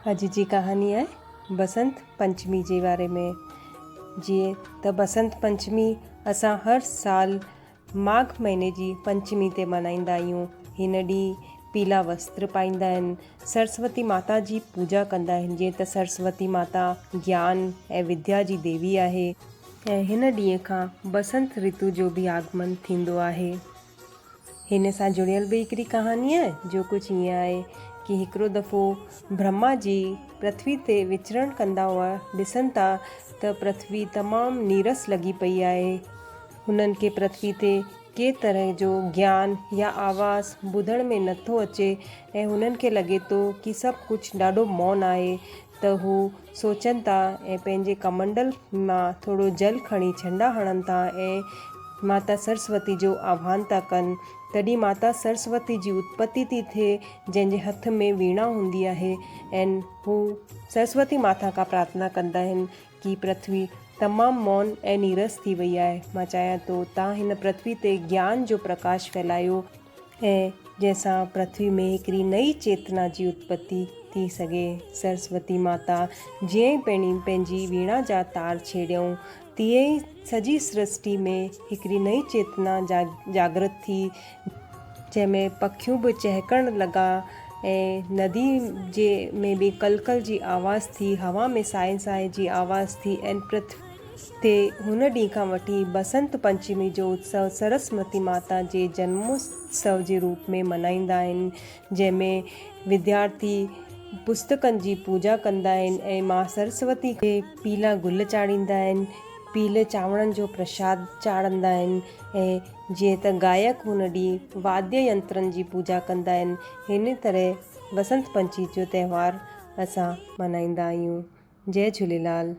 اڄ جي ڪهاڻي آهي بسنت پنچمي جي باري ۾. جيئن ته بسنت پنچمي اسان هر سال ماگهه مهيني جي پنچمي تي ملهائيندا آهيون. هن ڏينهن پيلا وستر پائيندا آهن، سرسوتي ماتا جي پوڄا ڪندا آهن. جيئن ته سرسوتي ماتا گيان ۽ وديا جي ديوي آهي. ۽ هن ڏينهن کان بسنت رتو جو به آگمن ٿيندو آهي. هن سان جڙيل به هڪڙي ڪهاڻي آهي جو ڪجهه ائين آهي ڪي هڪڙو دفعو برهما جي پرٿوي تي وچرڻ ڪندا هئا ڏسن ٿا ته پرٿوي تمام نيرس لڳي پئي آهي. هنن کي پرٿوي تي ڪي طرح جو گيان يا آواز ٻڌڻ ۾ نٿو اچي ۽ هنن کي لڳي ٿو ڪي سڀ ڪجهه ڏاڍو مون آهي ته هو سوچن ٿا ۽ پنهنجي ڪمنڊل مان ٿورو جل کڻي ڇنڊا هڻن ٿا ۽ ماتا سرسوتي جو آهوان ٿا ڪن. تڏهن ماتا سرسوتي جي اتپتي ٿي ٿئي جنهن جي هٿ ۾ ويڻا هوندي آهي ۽ هو سرسوتي ماتا کان پرارٿنا ڪندا آهن ڪي پرٿوي تمام مون ۽ نيرس ٿي وئي آهي مان چاهيان ٿو تان هن پرٿوي تي گيان جو پرڪاش ڦهلايو ۽ جنهن سان پرٿوي ۾ هڪڙي نئين چيتنا جي اتپتي ٿي سگهي. سرسوتي ماتا جيئن ئي پڻي پنهنجي ويڻا جا تار ڇيڙيائون، تيئن ئي سڄي سرشٽي ۾ هڪڙي نئين چيتنا جاڳرت ٿي، جنهن ۾ پکيون به چهڪڻ لڳا ۽ ندي جي ۾ به ڪلڪل جي آواز ٿي، هوا ۾ سائي سائي جي آواز ٿي ۽ پرٿوي تي هن ڏينهن کان وٺي بسنت پنچمي جو اتسو سرسمتي ماتا جي جنموتسو جي روپ ۾ ملهائيندا آهن، جنهن ۾ وديارٿي پستڪن جي پوڄا ڪندا آهن ۽ مان سرسوتي کي پيلا گل چاڙهيندا آهن، پيلي چانورن جو پرشاد چاڙهندا آهن ۽ جيئن ته گائڪ هن ڏينهن واديه ينترن جي پوڄا ڪندا آهن. هن طرح بسنت پنچي جو تهوار اسان ملهائيندا آهيون. جئي جهوليلال.